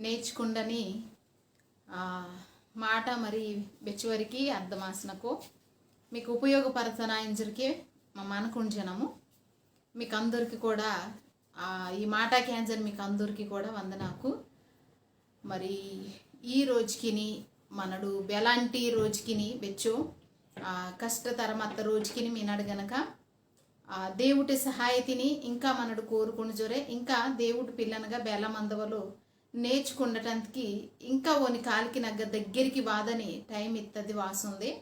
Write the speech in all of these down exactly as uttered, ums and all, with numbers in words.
నేర్చుకుండని ఆ, మాట మరి బెచ్చువరికి అర్థమాసనకు మీకు ఉపయోగపరచనాయించరికి మా మనకుంజనము. మీకు అందరికి కూడా ఆ, ఈ మాట క్యాన్సర్ మీకు అందరికి కూడా వందనాకు. మరి ఈ రోజుకిని మనడు బెలాంటి రోజుకిని బెచ్చు ఆ, కష్టతరమత్త రోజుకిని మీనాడు గనక ఆ, దేవుటి సహాయతిని ఇంకా మనడు కోరుకుని జొరే, ఇంకా దేవుటి పిల్లనగా బేల మందవలో నేర్చుకుండటానికి ఇంకా ఓని కాలికి నగ్గ దగ్గరికి వాదని టైం ఇత్తది వాసుంది.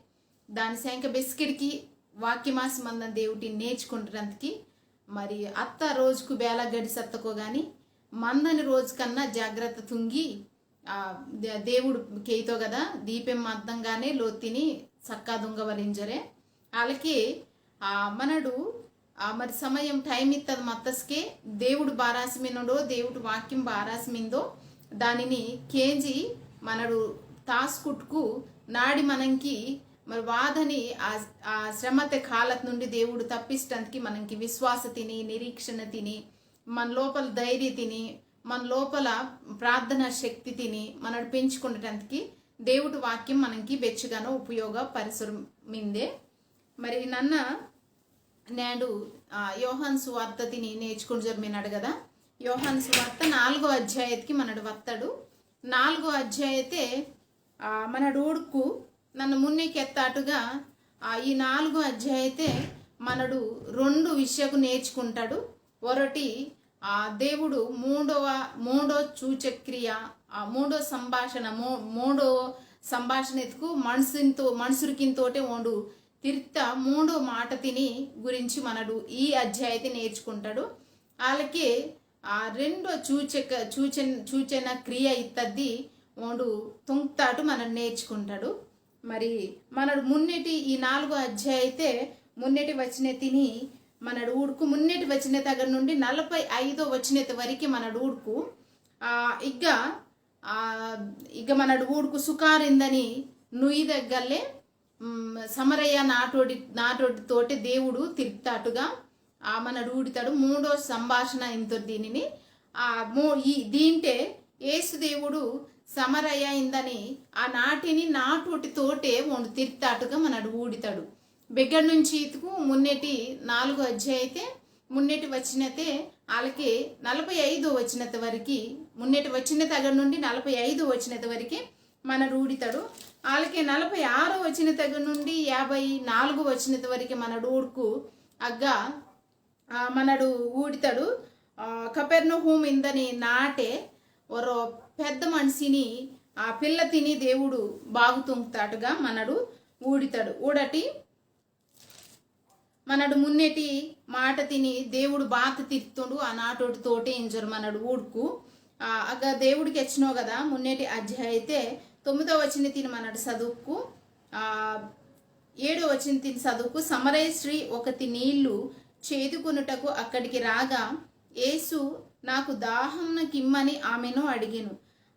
దాని శాంక బెస్కిడికి వాక్యమాసి మందని దేవుటి నేర్చుకుండటానికి మరి అత్త రోజుకు బేల గడిసత్తకో గాని మందని రోజు కన్నా జాగ్రత్త తుంగి ఆ, దే-, దేవుడు కేయితో కదా దీపం మందంగానే లోతిని సక్కా దుంగవలింజరే. వాళ్ళకి ఆ, మనడు ఆ, మరి సమయం టైం ఇత్తది మత్తస్కే దేవుడు బారాసి మినుడో, దేవుడు వాక్యం బారాసి మిందో దానిని కేంజి మనడు తాసుకుట్కు నాడి మనంకి మరి వాదని ఆ, ఆ శ్రమత కాలత్ నుండి దేవుడు తప్పిస్టందుకి మనంకి విశ్వాస తిని, నిరీక్షణ తిని, మన లోపల ధైర్య తిని, మన లోపల ప్రార్థన శక్తి తిని మనడు పెంచుకుండటానికి దేవుడు వాక్యం మనకి బెచ్చుగానో ఉపయోగపరచమిందే. మరి నన్న నేడు ఆ, యోహాన్ సువార్త తిని నేర్చుకుని జరిమినాడు కదా. యోహాన్ సువార్త నాలుగో అధ్యాయతికి మనడు వత్తడు. నాలుగో అధ్యాయతే ఆ, మనడు ఊడుకు నన్ను మున్నే కెత్తాటుగా ఆ, ఈ నాలుగో అధ్యాయతే మనడు రెండు విషయకు నేర్చుకుంటాడు. ఒకటి ఆ, దేవుడు మూడవ మూడో సూచక్రియ, ఆ, మూడో సంభాషణ మూ- మూడో సంభాషణ ఎత్తుకు మనుషులతో మనుషులకింతోటే ఓండు తిర్త మూడో మాట తిని గురించి మనడు ఈ అధ్యాయతే నేర్చుకుంటాడు. వాళ్ళకి ఆ రెండో సూచక సూచన సూచన క్రియ ఇత్తద్ది ఓండు తుంక్తాటు మనడు నేర్చుకుంటాడు. మరి మనడు మున్నెటి ఈ నాలుగో అధ్యాయతే మున్నెటి వచన తిని మనడు ఊడుకు మున్నెటి వచన తగ నుండి నలభై ఐదో వచన వరకు మనడు ఊడుకు ఆ, ఇగ్గ ఆ, ఇగ్గ మనడు ఊడుకు సుకారిందని నుయ్యి దగ్గరలే మ్, సమరయ్య నాటోడి నాటోడితోటే దేవుడు తిరుపుతాటుగా ఆ మనడు ఊడితాడు. మూడో సంభాషణ ఇంతరు దీనిని ఆ మూ ఈ దీంటే యేసు దేవుడు సమరయ్య ఇందని ఆ నాటిని నాటోటితోటే ఓండు తిరుపుతాటుగా మనడు ఊడితాడు. బెగ్గడ నుంచి ఇతుకు మున్నెటి నాలుగో అధ్యాయ అయితే మున్నెటి వచనతే వాళ్ళకి నలభై ఐదో వచనత వరకు, మున్నెటి వచనత అగడ నుండి నలభై ఐదో వచనత వరకు మనడు ఊడితాడు. వాళ్ళకి నలభై ఆరో వచనత అగడ నుండి యాభై నాలుగో వచనత వరకు మనడు ఊడుకు అగ్గా ఆ, మనడు ఊడితాడు. ఆ, కపెర్నహూమ్ ఇందని నాటే ఒరో పెద్ద మనిషిని ఆ పిల్ల తిని దేవుడు బాగు తుంగుతాటుగా మనడు ఊడితాడు. ఊడటి మనడు మున్నెటి మాట తిని దేవుడు బాత తిత్తుండు ఆ నాటోటి తోటే ఇంజరు మనడు ఊడుకు. ఆ, అగ్గ దేవుడికి ఎచ్చినో కదా మున్నెటి అధ్యాయ అయితే తొమ్మిదో వచన తిని మనడు చదువుకు. ఆ, ఏడో వచన తిని చదువుకు. సమరయ స్త్రీ ఒకతి నీళ్లు చేదుకొనుటకు అక్కడికి రాగా యేసు నాకు దాహమున కిమ్మని ఆమెను అడిగెను.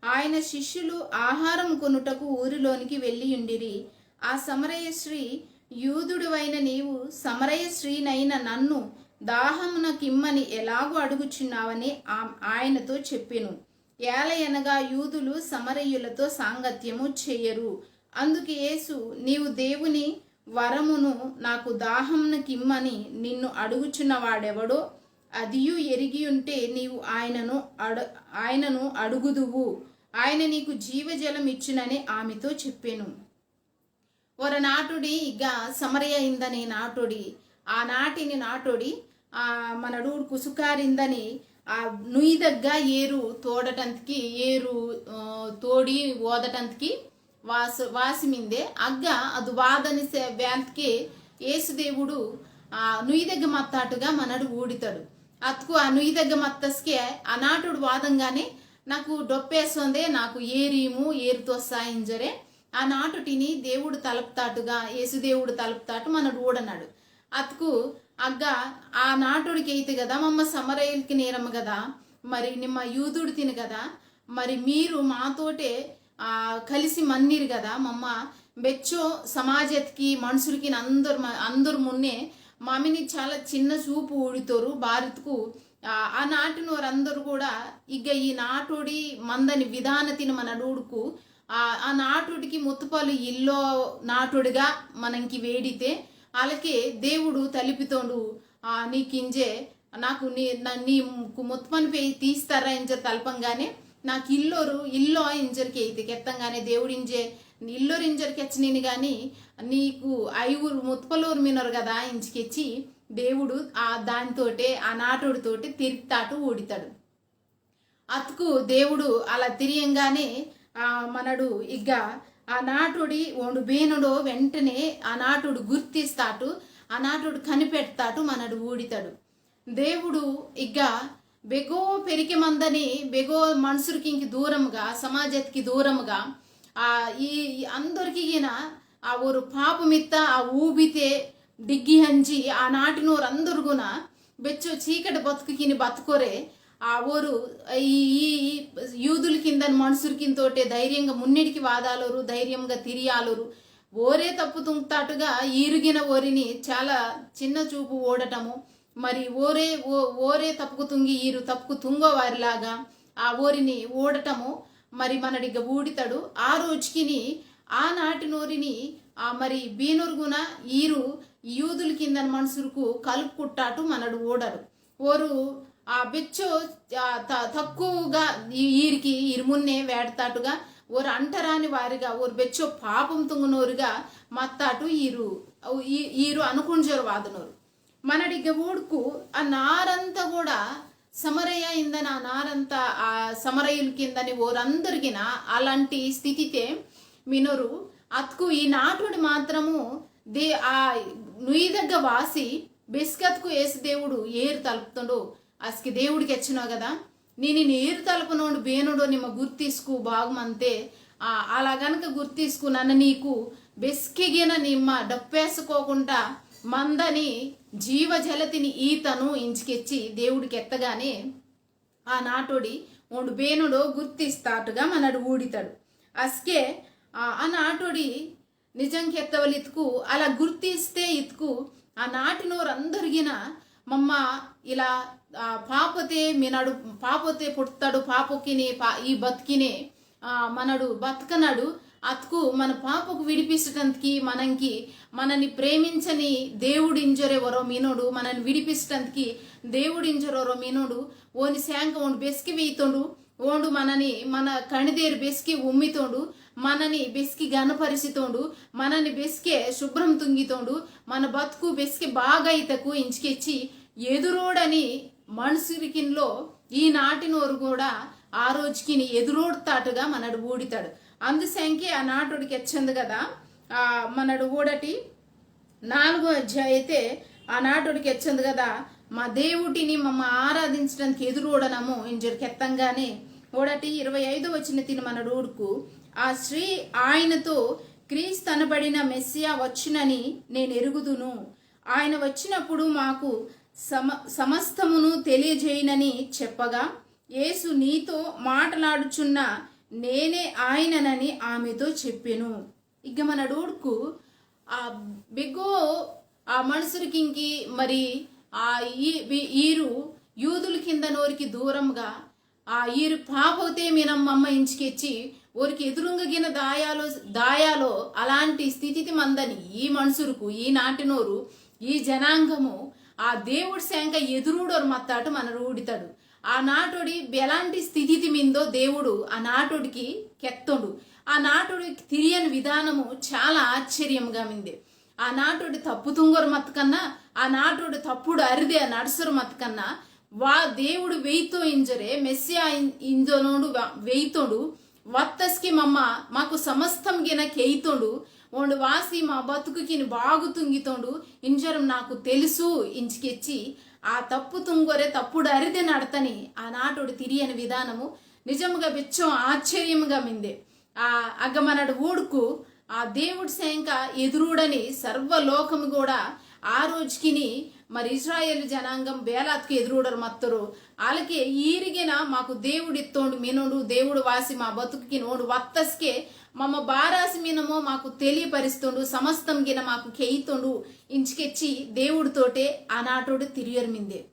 ఆయన శిష్యులు ఆహారం కొనుటకు ఊరిలోనికి వెళ్ళియుండిరి. ఆ సమరయ స్త్రీ, యూదుడువైన నీవు సమరయ స్త్రీనైన నన్ను దాహమున కిమ్మని ఎలాగు అడుగుచున్నావని ఆ- ఆయనతో చెప్పెను. ఏలయనగా యూదులు సమరయులతో సాంగత్యము చేయరు. అందుకు యేసు, నీవు దేవుని వరమును నాకు దాహమున కిమ్మని నిన్ను అడుగుచున్నవాడెవడో అదియు ఎరిగియుంటే నీవు ఆయనను అడ- ఆయనను అడుగుదువు, ఆయన నీకు జీవజలం ఇచ్చునని ఆమెతో చెప్పెను. ఒర నాటుడి ఇగ్గ సమరయ ఇందని నాటుడి, ఆ నాటిని నాటుడి, ఆ, మనడు ఊడుకు సుకారిందని ఆ నుయ్యి దగ్గ ఏరు తోడటంతకి, ఏరు, ఆ, తోడి ఓదటంతకి వాసు వాసిమిందే అగ్గ అది వాదని సే- వేంతకి యేసు దేవుడు ఆ నుయ్యి దగ్గ మత్తాటుగా మనడు ఊడితాడు. అతుకు ఆ నుయ్యి దగ్గ మత్తస్కే ఆ నాటుడు వాదంగానే నాకు డొప్పేసొందే, నాకు ఏరీము ఏరు తొస్సా ఇంజరే ఆ నాటుటిని దేవుడు తలుపుతాటుగా, యేసు దేవుడు తలుపుతాటు మనడు ఊడన్నాడు. అతుకు అగ్గ ఆ నాటుడికి అయితే కదా మమ్మ సమరయులకి నేరమ్మ కదా, మరి నిమ్మ యూదుడు తిను కదా, మరి మీరు మాతోటే ఆ, కలిసి మన్నీరు కదా మమ్మ బెచ్చో సమాజత్కి మనుషులకి అందరు మ- అందరు మున్నే మామిని చాలా చిన్న చూపు ఊడితోరు. బారత్కు ఆ, ఆ నాటినోరందరూ కూడా ఇక ఈ నాటోడి మందని విధానతిని మనడు ఊడుకు, ఆ, ఆ నాటోడికి ముత్తపలు ఇల్లో నాటోడిగా మనంకి వేడితే, అలాగే దేవుడు తలిపితోండు, ఆ, నీకింజే నాకు నీ నా- నీ ముత్తపని పే తీస్తారా ఇంజర్ తలపంగానే, నాకు ఇల్లోరు ఇల్లో ఇంజర్కి అయితే కెత్తంగానే దేవుడింజే ఇల్లోరు ఇంజర్కి వచ్చినీని కానీ నీకు ఐగురు ముత్తపలోరు మినరు కదా ఇంచుకెచ్చి దేవుడు ఆ దానితోటే, ఆ నాటోడితోటి తిరితాటు ఊడితాడు. అతుకు దేవుడు అలా తిరియంగానే ఆ మనడు ఇగ్గ ఆ నాటోడి ఓండు బేనుడో వెంటనే ఆ నాటోడు గుర్తిస్తాటు, ఆ నాటోడు కనిపెడతాటు మనడు ఊడితాడు. దేవుడు ఇగ్గ బెగో పెరికె మందని బెగో మనుషులకి ఇంక దూరంగా, సమాజానికి దూరంగా ఆ ఈ ఈ అందరికీ ఈయన ఆ ఒరు పాపమిత్త ఆ ఊబితే డిగ్గి హంజి ఆ నాటినోరందరుగున బెచ్చో చీకటి బతుకుకిని బతుకోరే. ఆ ఓరు ఈ ఈ ఈ యూదుల కిందని మనుషుల కింతోటే ధైర్యంగా మున్నెడికి వాదాలోరు, ధైర్యంగా తిరియాలోరు. ఓరే తప్పు తుంగుతాటుగా ఈరుగిన ఓరిని చాలా చిన్న చూపు ఓడటము. మరి ఓరే ఓ ఓరే తప్పుకు తుంగి ఈరు తప్పుకు తుంగో వారిలాగా ఆ ఓరిని ఓడటము. మరి మనడిగ ఊడితడు. ఆ రోజుకిని ఆ నాటినోరిని ఆ మరి బీనురుగున ఈరు యూదుల కిందన మనుషులకు కలుపుకుట్టాటు మనడు ఓడడు. ఓరు ఆ బెచ్చో ఆ త- తక్కువగా ఈ- ఈరికి ఈరు మున్నే వేడతాటుగా, ఓరు అంటరాని వారిగా, ఓరు బెచ్చో పాపం తుంగునోరుగా మత్తాటు ఈరు ఈ- ఈరు అనుకుంజోరు వాదనోరు. మనడిగ ఊడుకు ఆ నారంతా కూడా సమరయ ఇందన ఆ నారంతా ఆ సమరయుల కిందని ఓరందరిగిన అలాంటి స్థితితే మినరు. అతుకు ఈ నాటుడు మాత్రము దే ఆ నుయ్యి దగ్గ వాసి బెస్కత్కు యేసు దేవుడు ఏరు తలుపుతుండు. అసలు దేవుడికి వచ్చినావు కదా, నేను ఏరు తలుపునోడు బేనుడో నిమ్మ గుర్తిసుకు బాగుమంతే. ఆ, అలా గనక గుర్తిసుకు నన్ను నీకు బెస్కెగిన నిమ్మ డప్పేసుకోకుండా మందని జీవ జలతిని ఈతను ఇంచుకెచ్చి దేవుడికి ఎత్తగానే ఆ నాటోడి ఓండు బేనుడో గుర్తిస్తాటుగా మనడు ఊడితాడు. అస్కే ఆ ఆ నాటోడి నిజం కెత్తవలిత్కు అలా గుర్తిస్తే ఇత్కు ఆ నాటినోరందరిగిన మమ్మ ఇలా ఆ పాపతే మినడు, పాపతే పుట్తడు, పాపకినే పా ఈ బతికినే ఆ మనడు బతకనడు. అత్కు మన పాపకు విడిపిసటంతకి మనంకి మనని ప్రేమించని దేవుడింజొరే వరో మినోడు, మనని విడిపిసటంతకి దేవుడింజొరొరో మినోడు. ఓని శాంక ఓండు బెస్కి వెయితోండు, ఓండు మనని మన కణిదేరు బెస్కి ఉమ్మితోండు, మనని బెస్కి గనపరిసితోండు, మనని బెస్కే శుభ్రం తుంగితోండు, మన బతుకు బెస్కి బాగైతకు ఇంచుకెచ్చి ఎదురోడని మనుషులకిన్లో ఈ నాటినోరు కూడా ఆ రోజుకిని ఎదురోడుతాటుగా మనడు ఊడితాడు. అందుసంకే ఆ నాటుడికి ఎచ్చంది కదా, ఆ, మనడు ఊడటి నాలుగో అధ్యాయతే ఆ నాటుడికి ఎచ్చంది కదా, మా దేవుడిని మమ్మ ఆరాధించడానికి ఎదురు ఊడనము ఇంజరు కెత్తంగానే ఊడటి ఇరవై ఐదో వచనతిని మనడు ఊడుకు, ఆ స్త్రీ ఆయనతో, క్రీస్తు అనబడిన మెస్సియా వచ్చునని నేను ఎరుగుదును. ఆయన వచ్చినప్పుడు మాకు సమ సమస్తమును తెలియజేయునని చెప్పగా, యేసు, నీతో మాటలాడుచున్న నేనే ఆయననని ఆమెతో చెప్పెను. ఇగ్గ మనడు ఊడుకు ఆ బెగ్గో ఆ మనుషులకింకి మరి ఆ ఈ- ఈ- ఈరు యూదుల కింద నోరికి దూరంగా ఆ ఈరు పాపతే మినమ్మమ్మ ఇంచుకెచ్చి ఓరికి ఎదురుంగగిన దాయాలో దాయాలో అలాంటి స్థితితి మందని ఈ మనుషులకు, ఈ నాటినోరు, ఈ జనాంగము ఆ దేవుడి శాంక ఎదురుడోరు మత్తాటు మనడు ఊడితాడు. ఆ నాటోడి ఎలాంటి స్థితితి మిందో దేవుడు ఆ నాటోడికి కెత్తోండు. ఆ నాటోడికి తిరియని విధానము చాలా ఆశ్చర్యంగా మింది. ఆ నాటోడి తప్పు తుంగొరు మత్కన్నా, ఆ నాటోడి తప్పుడు అరిదే నడుసొరు మత్కన్నా, వా దేవుడు వెయితో ఇంజరే, మెస్సియా ఇం- ఇంజనోడు వా- వెయితోడు, వత్తస్కి మమ్మ మాకు సమస్తం గిన కెయితోడు, ఓండు వాసి మా బతుకుకిని బాగు తుంగితోడు, ఇంజరం నాకు తెలుసు ఇంచుకెచ్చి, ఆ తప్పు తుంగొరే తప్పుడు అరిదే నడతని ఆ నాటోడు తిరియని విధానము నిజముగా బెచ్చం ఆశ్చర్యముగా మిందే. ఆ అగ్గ మనడు ఊడుకు ఆ దేవుడి సేంక ఎదురుడని సర్వలోకము కూడా ఆ రోజుకిని మరి ఇస్రాయేల్ జనాంగం బేలాత్కు ఎదురుడరు మత్తరు. అలాగే ఈరిగిన మాకు దేవుడు ఇత్తోండు మినోడు, దేవుడు వాసి మా బతుకుకిని ఓండు వత్తస్కే మమ్మ బారాసి మినమో మాకు తెలియపరిస్తోండు, సమస్తం గిన మాకు కెయితోండు ఇంచుకెచ్చి దేవుడితోటే ఆ నాటోడు తిరియర్మిందే.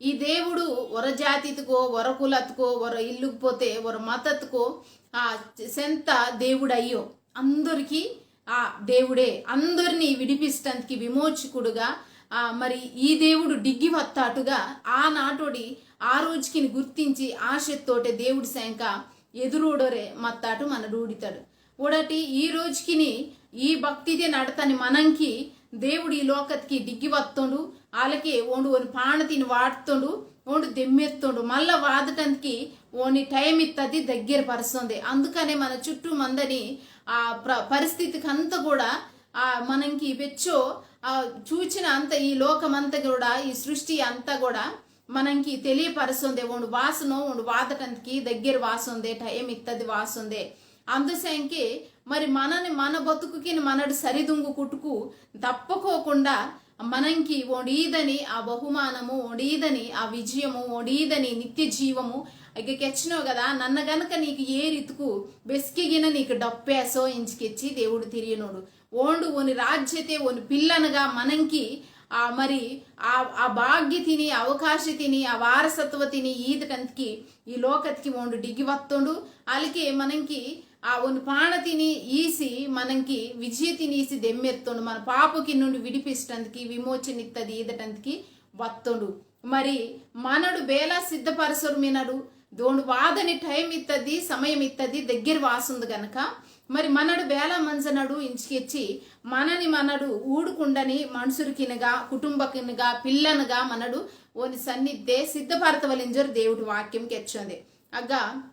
ఈ దేవుడు ఒర జాతితుకో, ఒర కులతుకో, ఒర ఇల్లుకు పోతే, ఒర మతతుకో, ఆ, సెంత దేవుడయ్యో. అందరికీ ఆ దేవుడే, అందరినీ విడిపిస్టందుకి విమోచకుడుగా, ఆ, మరి ఈ దేవుడు డిగ్గి వత్తాటుగా ఆ నాటోడి ఆ రోజుకిని గుర్తించి ఆశతోటే దేవుడి శంక ఎదురూడోరే మత్తాటు మన రూడితాడు. ఓడటి ఈ రోజుకిని ఈ భక్తిదే నడతని మనంకి దేవుడు ఈ లోకత్కి డిగ్గి వత్తోండు, ఆలకే ఓండు ఓని పాణతిని వాడ్తోండు, ఓండు దెమ్మెత్తోండు. మళ్ళా వాదటందుకి ఓని టైమ్ ఇత్తది దగ్గర పరుస్తుంది. అందుకనే మన చుట్టూ మందని ఆ ప్ర-, పరిస్థితికి అంతా కూడా ఆ మనంకి వెచ్చో ఆ చూచిన అంత ఈ లోకమంతా కూడా, ఈ సృష్టి అంతా కూడా మనంకి తెలియపరుస్తుంది. ఓండు వాసనో, ఓండు వాదటందుకి దగ్గర వాసుందే, టైమ్ ఇత్తది వాసుందే. అందుసేంకే మరి మనని, మన బతుకుకిని మనడు సరిదుంగు కుట్టుకు తప్పకోకుండా మనంకి ఓండు ఈదని ఆ బహుమానము, ఓండు ఈదని ఆ విజయము, ఓండు ఈదని నిత్య జీవము. ఇక కెచ్చినో కదా, నన్న గనక నీకు ఏ రీతుకు బెస్కిగిన నీకు డప్పేసో ఇంచుకెచ్చి దేవుడు తిరియనోడు. ఓండు ఓని రాజ్యతే ఓని పిల్లనగా మనంకి ఆ మరి ఆ, ఆ భాగ్యతిని, అవకాశతిని, ఆ వారసత్వతిని ఈదటంతకి ఈ లోకత్కి ఓండు డిగ్గి వత్తోండు. అలికే మనంకి ఆ ఓని పాణతిని ఈసి మనంకి విజయతిని ఈసి దెమ్మెత్తోండు. మన పాపకి నుండి విడిపిస్టందుకి, విమోచన ఇత్తది ఈదటందుకి వత్తోండు. మరి మనడు బేలా సిద్ధపరసరు మినడు, దోండు వాదని టైమ్ ఇత్తది, సమయం ఇత్తది, దగ్గర వాసుంది గనక మరి మనడు బేలా మంజనడు ఇంచుకెచ్చి మనని మనడు ఊడుకుండని మనుషులకినగా, కుటుంబకినగా, పిల్లనగా మనడు ఓని సన్నిధే సిద్ధపరచవలింజరు దేవుడి వాక్యం కెచ్చోంది. అగ్గా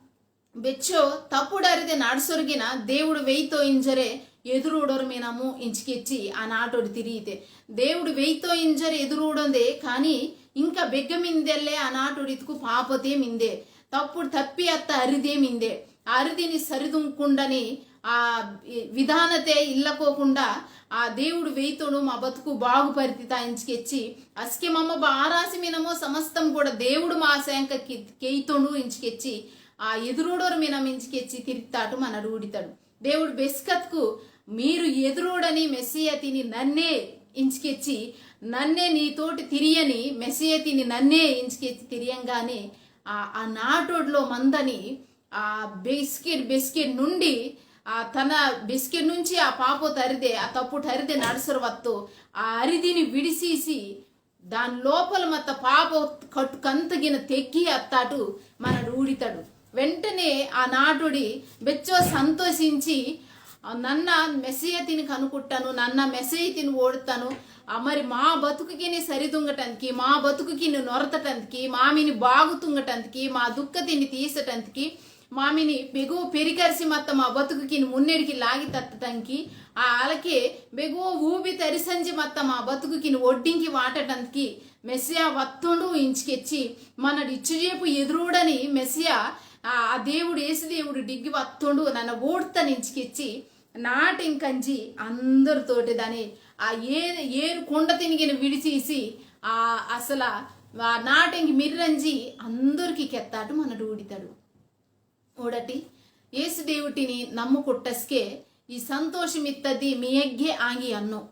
బెచ్చో తప్పుడు అరిదే నడుసొరిగిన దేవుడు వెయితో ఇంజరే ఎదురూడొరు మినము ఇంచుకెచ్చి ఆ నాటోడు తిరిగితే. దేవుడు వెయితో ఇంజరే ఎదురూడొందే కానీ ఇంకా బెగ్గ మిందెల్లే ఆ నాటోడితుకు పాపతే మిందే. తప్పుడు తప్పి అత్త అరిదే మిందే. ఆ అరిదిని సరిదుంకుండని ఆ విధానతే ఇల్లకోకుండా ఆ దేవుడు వెయితోడు మా బతుకు బాగుపరితితా ఇంచుకెచ్చి అస్కే మమ్మ బారాసి మినమో సమస్తం కూడా దేవుడు మా శాంక కి-, కెయితోడు ఇంచుకెచ్చి ఆ ఎదురూడోరు మినం ఇంచుకెచ్చి తిరిగితాటు మనడు ఊడితాడు. దేవుడు బెస్కత్కు మీరు ఎదురూడని మెస్సియతిని నన్నే ఇంచుకెచ్చి నన్నే నీతోటి తిరియని మెస్సియతిని నన్నే ఇంచుకెచ్చి తిరియంగానే ఆ, ఆ నాటోడ్లో మందని ఆ బెస్కెట్, బెస్కెట్ నుండి ఆ తన బెస్కెట్ నుంచి ఆ పాప తరిదే, ఆ తప్పు తరిదే నడుసరు వత్తో ఆ అరిదిని విడిసీసి దాని లోపల మత్త పాప కట్టు కంతగిన తెగ్గి అత్తాటు మనడు ఊడితాడు. వెంటనే ఆ నాటుడి బెచ్చో సంతోషించి, "ఆ, నన్న మెస్సియతిని కనుక్కుంటాను, నన్న మెస్సియతిని ఓడుతాను." ఆ, మరి మా బతుకుకిని సరిదుంగటానికి, మా బతుకుకిని నొరతటానికి, మామిని బాగుతుంగటానికి, మా దుఃఖతిని తీసటానికి, మామిని బెగో పెరికరిసి మత్త మా బతుకుకిని మున్నెడికి లాగి తత్తటానికి, ఆ అలకే బెగో ఊబి తరిసంజి మత్త మా బతుకుకిని ఒడ్డింకి వాటటానికి, మెస్సియా వత్తోండు ఇంచుకెచ్చి, మనడు ఇచ్చుజేపు ఎదురూడని మెస్సియా, ఆ, ఆ దేవుడు, యేసు దేవుడు డిగ్గి వత్తోండు, నన్న ఓడ్తాను ఇంచుకెచ్చి, నాటింకంజి అందరితోటి దాని, ఆ, ఏ, ఏరు కొండ తినిగిన విడిచేసి, ఆ, అసలు, ఆ, నాటింకి మిర్రంజి అందరికీ కెత్తాటు మనడు ఊడితాడు. ఓడటి, యేసు దేవుటిని నమ్ముకుట్టస్కే ఈ సంతోషమిత్తది మీ ఎగ్గే ఆగి అన్నో.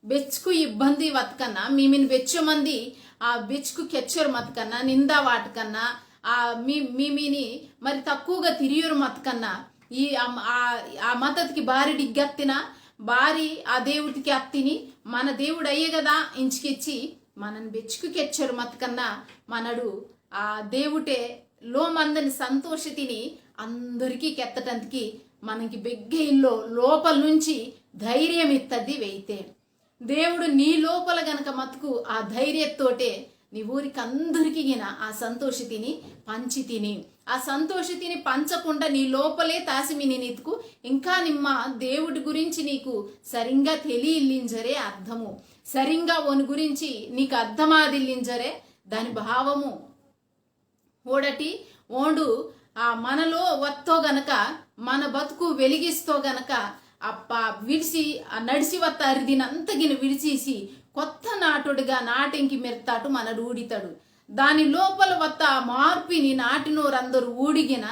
బెచ్చుకు ఇబ్బంది వతకన్నా, మీమిని బెచ్చో మంది ఆ బెచ్చుకు కెచ్చరు మతకన్నా, నింద వాటకన్నా, ఆ మీ-, మీమిని మరి తక్కువగా తిరియోరు మతకన్నా, ఈ ఆ, ఆ, ఆ మతతికి బారి డిగ్గత్తిన, బారి ఆ దేవుటికి అత్తిని, మన దేవుడు అయ్యే కదా ఇంచుకెచ్చి, మనని బెచ్చుకు కెచ్చరు మతకన్నా, మనడు ఆ దేవుటే లో మందని సంతోషతిని అందరికీ కెత్తటందుకి మనకి బెగ్గ ఇల్లో లోపల నుంచి ధైర్యం ఇత్తది వెయితే. దేవుడు నీ లోపల గనక మతుకు ఆ ధైర్యతోటే నీ ఊరికందరికీ గిన ఆ సంతోషతిని పంచితిని. ఆ సంతోషతిని పంచకుండా నీ లోపలే తాసిమిని నీతుకు ఇంకా నిమ్మ దేవుడి గురించి నీకు సరింగా తెలియిల్లింజరే అర్థము. సరింగా ఓని గురించి నీకు అర్థమాదిల్లింజరే దాని భావము. ఓడటి ఓండు ఆ మనలో వత్తో గనక, మన బతుకు వెలిగిస్తో గనక, అప్ప విడిసి ఆ నడిసి వత్త అరిదినంతగిన విడిచేసి కొత్త నాటుడుగా నాటెంకి మెర్తాటు మనడు ఊడితడు. దాని లోపల వత్త ఆ మార్పిని నాటినోరందరూ ఊడిగిన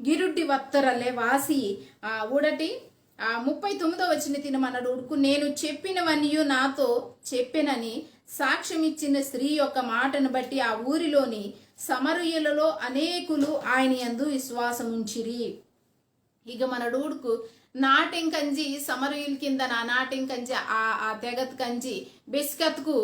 గిరుడ్డి వత్తరలే వాసి ఆ ఊడటి ఆ ముప్పై తొమ్మిదో వచనతిని మనడు ఊడుకు, "నేను చెప్పినవన్నీ నాతో చెప్పెనని సాక్ష్యమిచ్చిన స్త్రీ యొక్క మాటను బట్టి ఆ ఊరిలోని సమరయులలో అనేకులు ఆయన యందు విశ్వాసముంచిరి. ఇక మనడు ఊడుకు నాటెంకంజి సమరయుల కింద నా నాటెంకంజి ఆ ఆ తెగత్ కంజి బెస్కత్కు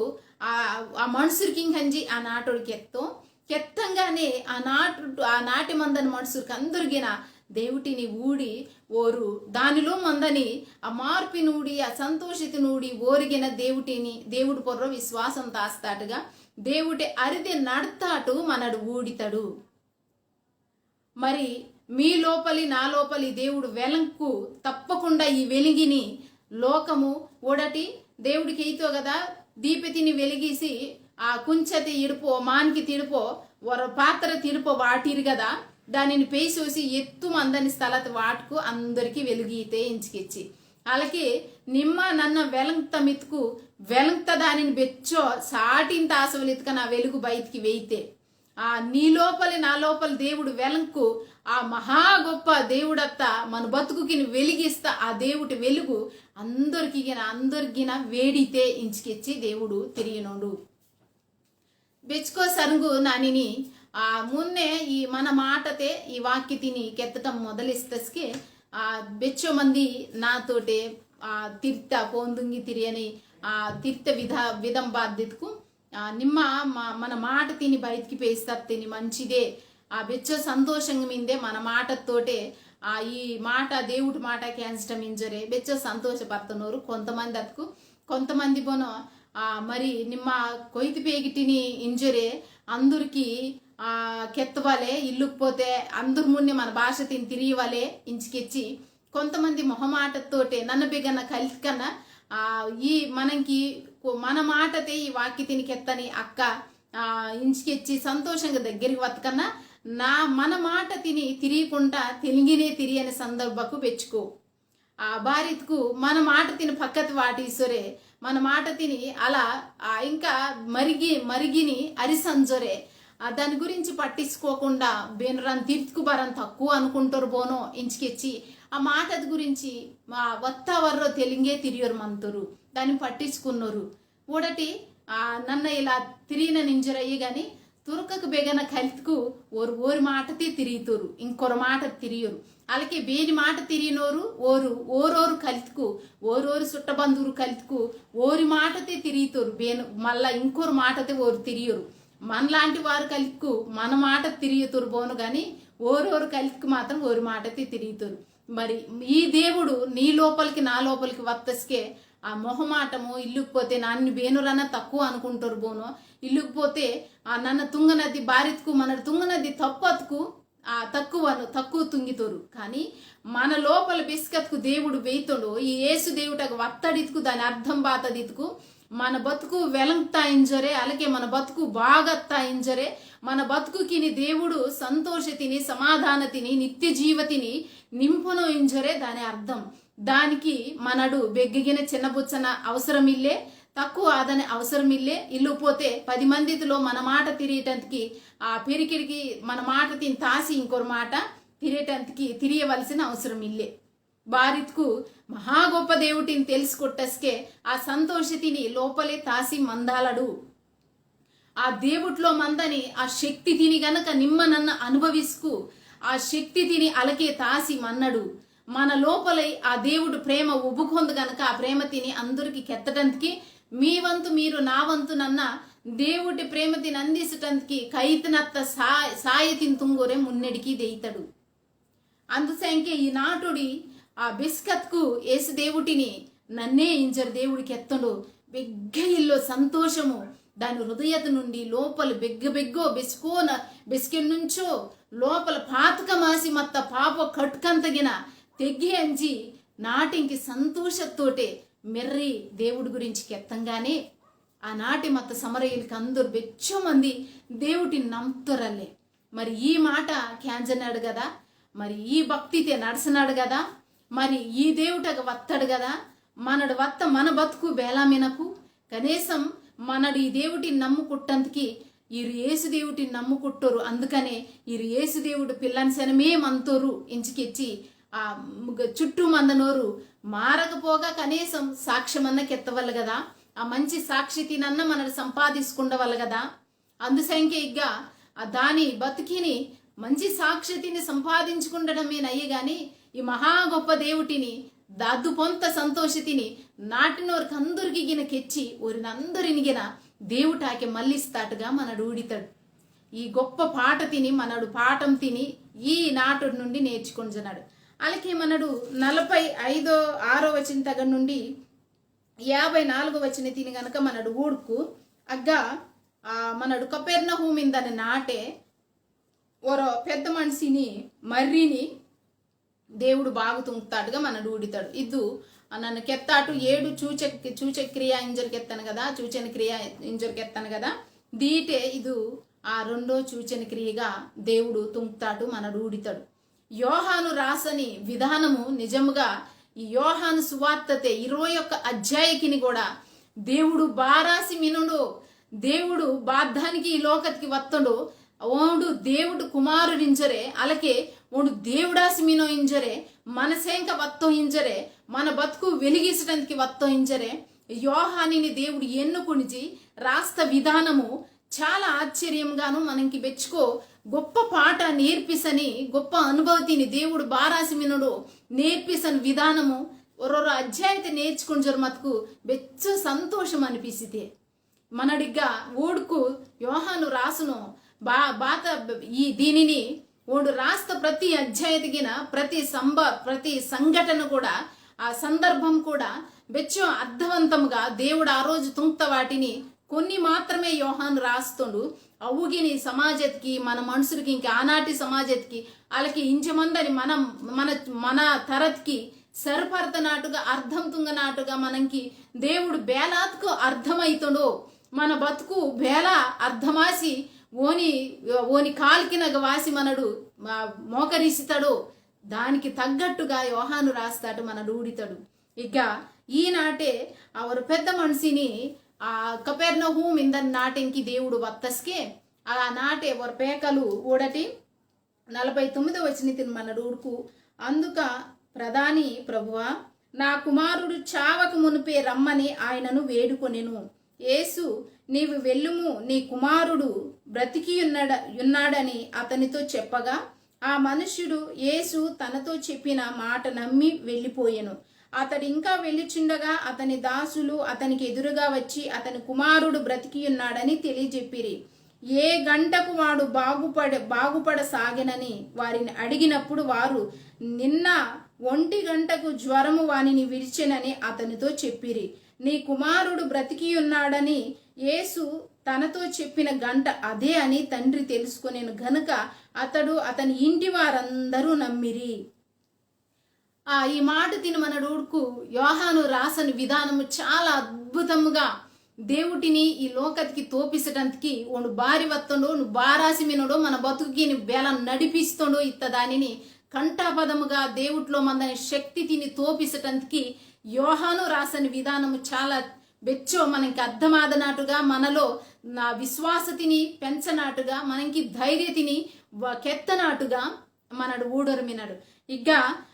ఆ ఆ మనుషులకి ఇంకంజి ఆ నాటోడు కెత్తో కెత్తంగానే ఆ నాటు ఆ నాటి మందని మనుషులకు అందరిగిన దేవుటిని ఊడి ఓరు దానిలో మందని ఆ మార్పిని ఊడి ఆ సంతోషితిని ఊడి ఓరిగిన దేవుటిని దేవుడు పొర్రో విశ్వాసం తాస్తాటుగా దేవుటి అరిది నడతాటు మనడు ఊడితడు. మరి మీ లోపలి నా లోపలి దేవుడు వెలంకు తప్పకుండా ఈ వెలిగిని లోకము ఓడటి దేవుడికి ఎయితో కదా దీపతిని వెలిగిసి ఆ కుంచతి ఇడుపో మానికి తిడుపో వర పాత్ర తిడుపో వాటిరు కదా దానిని పేసోసి ఎత్తు మందని స్థలత వాటుకు అందరికీ వెలుగీతే ఇంచుకిచ్చి అలాగే నిమ్మ నన్న వెలంక్త మిత్కు వెలంక్త దానిని బెచ్చో సాటింత ఆసవలిత్క నా వెలుగు బయటికి వెయితే ఆ నీ లోపలి నా లోపలి దేవుడు వెలంకు ఆ మహా గొప్ప దేవుడత్త మన బతుకుకిని వెలిగిస్తా ఆ దేవుటి వెలుగు అందరికిగిన అందరికిగిన వేడితే ఇంచుకెచ్చి దేవుడు తిరిగినోడు. బెచ్చుకో సరుగు నానిని ఆ మున్నే ఈ మన మాటతే ఈ వాక్యతిని కెత్తటం మొదలిస్తస్కే ఆ బెచ్చో మంది నాతోటే ఆ తిర్త పోందుంగి తిరియని ఆ తిర్త విధ విధం బాధ్యతకు ఆ, నిమ్మ మ- మన మాట తిని బయటికి పేస్తత్తిని మంచిదే. ఆ బెచ్చో సంతోషంగా మిందే మన మాటతోటే ఆ ఈ మాట దేవుడి మాట కేంచటం ఇంజరే బెచ్చో సంతోషపడుతున్నారు. కొంతమంది అతుకు కొంతమంది బోనో ఆ మరి నిమ్మ కొయ్తి పేగిటిని ఇంజరే అందరికీ ఆ కెత్తవలే ఇల్లుకు పోతే అందరు మున్నే మన భాష తిని తిరియవలే ఇంచుకెచ్చి కొంతమంది మొహమాటతోటే నన్న బెగన కలికన ఆ ఈ మనకి కొ- మన మాటతే ఈ వాక్య తిని కెత్తని అక్క ఆ ఇంచుకెచ్చి సంతోషంగా దగ్గరికి వత్తకన్నా నా మన మాట తిని తిరియకుండా తెలిగినే తిరియని సందర్భకు బెచ్చుకో. ఆ బారిత్కు మన మాట తిని పక్కతి వాటీసొరే మన మాట తిని అలా ఆ ఇంకా మరిగి మరిగిని అరిసంజొరే ఆ దాని గురించి పట్టించుకోకుండా బేనురాని తీర్చుకు బరం తక్కువ అనుకుంటారు బోనో ఇంచుకెచ్చి ఆ మాటది గురించి మా వత్తావర్రో తెలింగే తిరియోరు మంతురు దాన్ని పట్టించుకున్నారు. ఊడటి ఆ నన్న ఇలా తిరిగిన నింజరయ్యి గాని తురకకు బెగన కలితుకు ఓరు ఓరి మాటతే తిరిగితోరు ఇంకొర మాట తిరియోరు. అలాగే బేని మాట తిరిగినోరు ఓరు ఓరోరు కలితుకు ఓరోరు సుట్టబంధువురు కలితుకు ఓరి మాటతే తిరిగితోరు బేను మళ్ళా ఇంకొరు మాటతే ఓరు తిరియోరు. మనలాంటి వారు కలితుకు మన మాట తిరిగితోరు బోను గాని ఓరోరు కలితుకు మాత్రం ఓరి మాటతే తిరిగితోరు. మరి ఈ దేవుడు నీ లోపలికి నా లోపలికి వత్తస్కే ఆ మొహమాటము ఇల్లుకుపోతే నాన్ని బేనురన తక్కువ అనుకుంటారు బోనో ఇల్లుకుపోతే ఆ నన్న తుంగనది బారిత్కు మన తుంగనది తప్పత్కు ఆ తక్కువను తక్కువ తుంగితోరు. కానీ మన లోపల బెస్కత్కు దేవుడు వెయితోండు ఈ యేసు దేవుటకు వత్తడిత్కు దాని అర్థం బాతదిత్కు మన బతుకు వెలంగ్తా ఇంజొరే అలాగే మన బతుకు బాగత్తా ఇంజొరే మన బతుకుకిని దేవుడు సంతోషతిని సమాధానతిని నిత్య జీవతిని నింపును ఇంజొరే దాని అర్థం. దానికి మనడు బెగ్గగిన చిన్నబుచ్చన అవసరమిల్లే, తక్కువ ఆదని అవసరమిల్లే. ఇల్లు పోతే పది మందిలో మన మాట తిరిగేటందుకి ఆ పెరికిడికి మన మాట తిని తాసి ఇంకొరు మాట తిరిగేటందుకి తిరియవలసిన అవసరం ఇల్లే. బారిత్కు మహా గొప్ప దేవుటిని తెలుసుకొట్టస్కే ఆ సంతోషతిని లోపలే తాసి మందాలడు. ఆ దేవుట్లో మందని ఆ శక్తి తిని గనక నిమ్మ నన్న అనుభవిస్కు ఆ శక్తి తిని అలకే తాసి మన్నడు. మన లోపలై ఆ దేవుడు ప్రేమ ఉబుకొందు గనక ఆ ప్రేమ తిని అందరికి కెత్తటందుకి మీ వంతు మీరు నా వంతు నన్న దేవుడి ప్రేమ తిని అందించటందుకి కైతనత్త సా సాయ తిని తుంగోరే మున్నెడికి దేయితడు. అందుసంకే ఈ నాటుడి ఆ బిస్కత్కు యేసు దేవుటిని నన్నే ఇంజర్ దేవుడికి ఎత్తుండు. బెగ్గ ఇల్లో సంతోషము దాని హృదయత నుండి లోపల బెగ్గ బెగ్గో బెసుకోన బెస్కెన్ నుంచో లోపల పాతక మాసి మత్త పాప కట్కంతగిన తెగ్గి అంజి నాటింకి సంతోషతోటే మెర్రి దేవుడి గురించి కెత్తంగానే ఆ నాటి మత్త సమరయులకి అందరు బెచ్చో మంది దేవుటిని నమ్ముతారల్లే. మరి ఈ మాట కేంజనాడు కదా, మరి ఈ భక్తితే నడసనాడు కదా, మరి ఈ దేవుటగా వత్తాడు కదా, మనడు వత్త మన బతుకు బేలామినకు కనీసం మనడు ఈ దేవుటిని నమ్ముకుట్టందుకి ఈరు యేసు దేవుటిని నమ్ముకుట్టోరు. అందుకనే ఈరు యేసు దేవుడు పిల్లని శనమే మంతోరు ఇంచుకెచ్చి ఆ చుట్టూ మందనోరు మారకపోగా కనీసం సాక్ష్యమన్న కెత్తవల్లు కదా. ఆ మంచి సాక్షితినన్న మనడు సంపాదించుకుండవల్ల కదా. అందుసంకే ఇగ్గ ఆ దాని బతికిని మంచి సాక్షితిని సంపాదించుకుండడమేనయ్యే గాని, ఈ మహా గొప్ప దేవుటిని దాదు పొంత సంతోషితిని నాటినోరికి అందరికిగిన కెచ్చి ఓరినందరినిగిన దేవుటాకే మళ్ళిస్తాటుగా మనడు ఊడితాడు. ఈ గొప్ప పాట తిని మనడు పాఠం తిని ఈ నాటు నుండి నేర్చుకుంటున్నాడు. అలాగే మనడు నలభై ఐదో ఆరో వచనం తగ నుండి యాభై నాలుగో వచనం తిని గనక మనడు ఊడుకు అగ్గా, ఆ, మనడు కపెర్నహూమిందని నాటే ఒరో పెద్ద మనిషిని మర్రిని దేవుడు బాగు తుంగుతాడుగా మనడు ఊడితాడు. ఇద్దు, ఆ, నన్ను కెత్తాటు ఏడు చూచ, చూచ క్రియ ఇంజర్ కెత్తాను కదా, చూచన క్రియ ఇంజర్ కెత్తాను కదా, దీటే ఇదు ఆ రెండో చూచన క్రియగా దేవుడు తుంగుతాడు మనడు ఊడితాడు. యోహాను రాసని విధానము నిజముగా ఈ యోహాను సువార్తతే ఇరవై ఒక్క అధ్యాయకిని కూడా దేవుడు బారాసి మినుడు, దేవుడు బాద్ధానికి ఈ లోకతికి వత్తడు. ఓండు దేవుడు కుమారుడింజరే, అలాగే ఓండు దేవుడాసి మినో ఇంజరే, మనసేంక వత్తో ఇంజరే, మన బతుకు వెలిగించడానికి వత్తో ఇంజరే. యోహానిని దేవుడు ఎన్నుకునిచి రాస్త విధానము చాలా ఆశ్చర్యంగాను మనకి బెచ్చుకో గొప్ప పాట నేర్పిసని గొప్ప అనుభవతిని దేవుడు బారాసి మినుడు నేర్పిసని విధానము ఒరొరో అధ్యాయతే నేర్చుకుంజరు మతుకు బెచ్చు సంతోషం అనిపిసితే. మనడిగ్గా ఊడుకు యోహాను రాసును బా-, బాత ఈ దీనిని ఓండు రాస్త ప్రతి అధ్యాయతిగిన ప్రతి సంబ ప్రతి సంఘటన కూడా ఆ సందర్భం కూడా బెచ్చో అర్థవంతముగా దేవుడు ఆ రోజు తుంక్త వాటిని కొన్ని మాత్రమే యోహాను రాస్తుండు. అవుగిని సమాజత్కి మన మనుషులకి ఇంకా ఆనాటి సమాజత్కి వాళ్ళకి ఇంజమందని మన మన మన తరత్కి సరిపడతనాటుగా అర్థం తుంగనాటుగా మనకి దేవుడు బేలాత్కు అర్థమైతుండో మన బతుకు బేల అర్థమాసి ఓని ఓని కాల్కినగ వాసి మనడు మా-, మోకరిసితడో దానికి తగ్గట్టుగా యోహాను రాస్తాడు మనడు ఊడితడు. ఇక ఈనాటే ఆ ఒరు పెద్ద మనిషిని ఆ కపెర్నహూమ్ ఇందన్ నాటెంకి దేవుడు వత్తస్కే ఆ నాటే ఒరు పేకలు ఊడటి నలభై తొమ్మిదో వచనతిని మనడు ఊడుకు అందుక ప్రధాని ప్రభువా నా కుమారుడు చావక మునుపే రమ్మని ఆయనను వేడుకొనెను. యేసు నీవు వెళ్ళుము నీ కుమారుడు బ్రతికియున్నడ యున్నాడని అతనితో చెప్పగా ఆ మనుష్యుడు యేసు తనతో చెప్పిన మాట నమ్మి వెళ్ళిపోయెను. అతడు ఇంకా వెళ్ళుచుండగా అతని దాసులు అతనికి ఎదురుగా వచ్చి అతని కుమారుడు బ్రతికియున్నాడని తెలియజెప్పిరి. ఏ గంటకు వాడు బాగుపడ బాగుపడసాగెనని వారిని అడిగినప్పుడు వారు నిన్న ఒంటి గంటకు జ్వరము వానిని విడిచెనని అతనితో చెప్పిరి. నీ కుమారుడు బ్రతికియున్నాడని యేసు తనతో చెప్పిన గంట అదే అని తండ్రి తెలుసుకొనెను గనుక అతడు అతని ఇంటి వారందరూ నమ్మిరి. ఆ ఈ మాట తిని మనడు ఊడుకు యోహాను రాసిన విధానము చాలా అద్భుతముగా దేవుటిని ఈ లోకతికి తోపిసటంతకి ఓండు బారి వత్తుండు, ఓండు బారాసి మినుడు, మన బతుకుకిని బేల నడిపిస్తుండు ఇత్త దానిని కంఠాపదముగా దేవుటిలో మందని శక్తి తిని తోపిసటంతకి యోహాను రాసిన విధానము చాలా బెచ్చో మనకి అర్థమాదనాటుగా మనలో నా విశ్వాసతిని పెంచనాటుగా మనకి ధైర్యతిని వ- కెత్తనాటుగా మనడు ఊడొరు మినడు. ఇగ్గ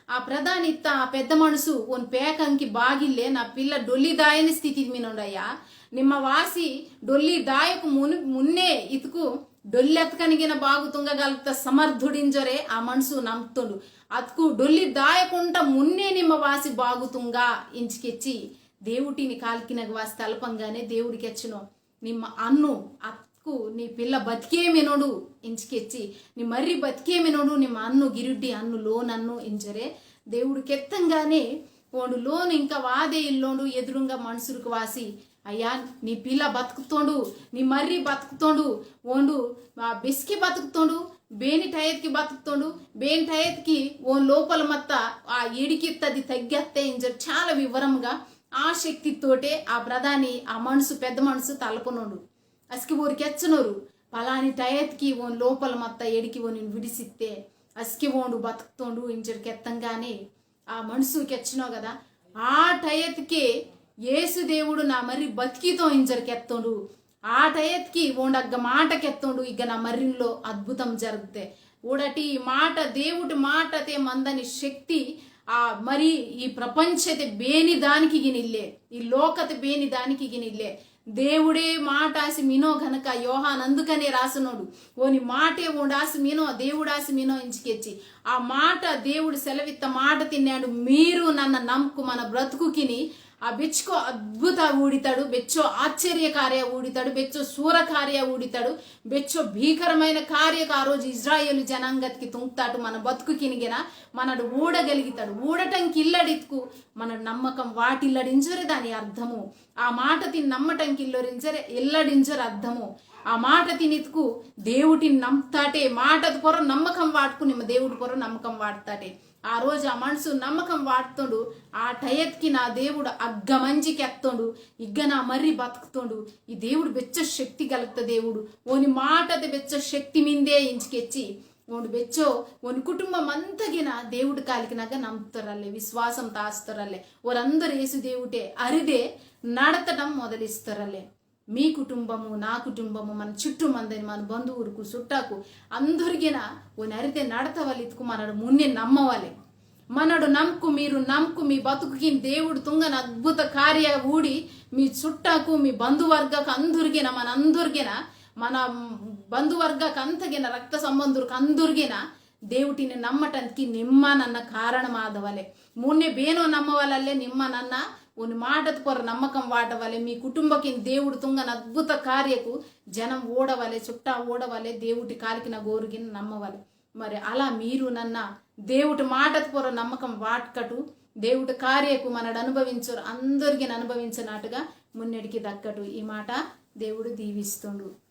ఆ ప్రధాని ఇత్త ఆ పెద్ద మనసు ఓన్ పేకంకి బాగిల్లే నా పిల్ల డొల్లి దాయని స్థితి మినోడయ్యా. నిమ్మ వాసి డొల్లి దాయకు మున్ మున్నే ఇతుకు డొల్లెత్కనిగిన బాగు తుంగగలుగుత సమర్థుడింజొరే ఆ మనసు నమ్తుండు. అతుకు డొల్లి దాయకుంట మున్నే నిమ్మ వాసి బాగు తుంగ ఇంచికెచ్చి దేవుటిని కాల్కినగ వాసి తలపంగానే దేవుడికెచ్చినో నిమ్మ అన్ను అత్కు నీ పిల్ల బతికే మినోడు ఇంచికెచ్చి నీ మర్రి బతికే మినోడు నిమ్మ అన్ను గిరుడ్డి అన్ను లోనన్ను ఇంజొరే దేవుడు కెత్తంగానే ఓండు లోను ఇంకా వాదే ఇల్లోండు ఎదురుంగా మనుషులకు వాసి అయ్యా నీ పిల్ల బతుకుతోండు నీ మర్రి బతుకుతోండు ఓండు ఆ బెసికి బతుకుతోండు బేని టయత్కి బతుకుతోండు బేని టయత్కి ఓన్ లోపల మత్త ఆ ఎడికిత్తది తగ్గత్తే ఇంజర్ చాలా వివరంగా ఆ శక్తితోటే ఆ ప్రధాని ఆ మనసు పెద్ద మనసు తలపనోడు అస్కి ఓరికి ఎచ్చనోరు పలాని టయత్కి ఓన్ లోపల మత్త ఎడికి ఓని విడిసిత్తే అస్కి ఓండు బతుకుతోండు ఇంజర్ కెత్తంగానే ఆ మనసు కెచ్చినో కదా ఆ టయత్కే యేసు దేవుడు నా మర్రి బతికితో ఇంజర్ కెత్తోండు ఆ టయత్కి ఓండగ్గ మాట కెత్తోండు ఇగ్గ నా మర్రిలో అద్భుతం జరిగితే ఊడటి మాట దేవుడి మాటతే మందని శక్తి ఆ మరి ఈ ప్రపంచతే బేని దానికి గినిల్లే, ఈ లోకతే బేని దానికి గినిల్లే. దేవుడే మాట ఆసి మినో గనక యోహాన్ అందుకనే రాసినోడు. ఓని మాటే ఓండాసి మినో, దేవుడాసి మినో ఇంచికెచ్చి. ఆ మాట దేవుడు సెలవిత్త మాట తిన్నాడు. మీరు నన్న నమ్ముకు మన బ్రతుకుకిని ఆ బెచ్చుకో అద్భుత ఊడితాడు, బెచ్చో ఆశ్చర్య కార్య ఊడితాడు, బెచ్చో సూర కార్య ఊడితాడు, బెచ్చో భీకరమైన కార్యకు ఆ రోజు ఇజ్రాయేలు జనాంగతికి తుంక్తాడు. మన బతుకుకినిగిన మనడు ఊడగలిగితాడు. ఊడటంకి ఇల్లడిత్కు మన నమ్మకం వాటిల్లడింజరే దాని అర్థము. ఆ మాట తిని నమ్మటంకి ఇల్లడింజరే ఇల్లడింజరు అర్థము. ఆ మాట తినిత్కు దేవుటిని నమ్ముతాటే, మాటది పొర నమ్మకం వాటుకు నిమ్మ దేవుడి పొర నమ్మకం వాటుతాటే. ఆ రోజు ఆ మనసు నమ్మకం వాటుతోండు. ఆ టయత్కి నా దేవుడు అగ్గ మంచి కెత్తోండు. ఇగ్గ నా మర్రి బతుకుతోండు. ఈ దేవుడు బెచ్చ శక్తి కలుగుత దేవుడు. ఓని మాటది బెచ్చ శక్తి మిందే ఇంచుకెచ్చి ఓండు బెచ్చో ఓని కుటుంబం అంతగిన దేవుడు కాలికినగ నమ్ముతారల్లే, విశ్వాసం తాస్తారల్లే. ఓరందరూ యేసు దేవుటే అరిదే నడతటం మొదలిస్తారల్లే. మీ కుటుంబము, నా కుటుంబము, మన చుట్టూ మందని మన బంధువులకు, చుట్టాకు అందరిగిన ఓని అరిదే నడతవలిత్కు మనడు మున్నే నమ్మవలే. మనడు నమ్కు మీరు నమ్కు మీ బతుకుకిన్ దేవుడు తుంగన అద్భుత కార్య ఊడి, మీ చుట్టాకు, మీ బంధువర్గకు అందుర్గిన, మన అందుర్గిన, మన బంధువర్గకు అంతగిన, రక్త సంబంధులకు అందుర్గిన దేవుటిని నమ్మటంకి నిమ్మ నన్న కారణమాదవలే. మున్నే బేనో నమ్మవలల్లే నిమ్మ నన్న ఓని మాటది పొర నమ్మకం వాటవలే. మీ కుటుంబకిన్ దేవుడు తుంగన అద్భుత కార్యకు జనం ఓడవలే, చుట్టా ఓడవలే, దేవుటి కాలికిన గోరుగిన నమ్మవలే. మరి అలా మీరు నన్న దేవుటి మాటది పొర నమ్మకం వాట్కటు, దేవుటి కార్యకు మనడు అనుభవించరు అందరిగిన అనుభవించినట్టుగా మున్నెడికి దక్కటు. ఈ మాట దేవుడు దీవిస్తుండు.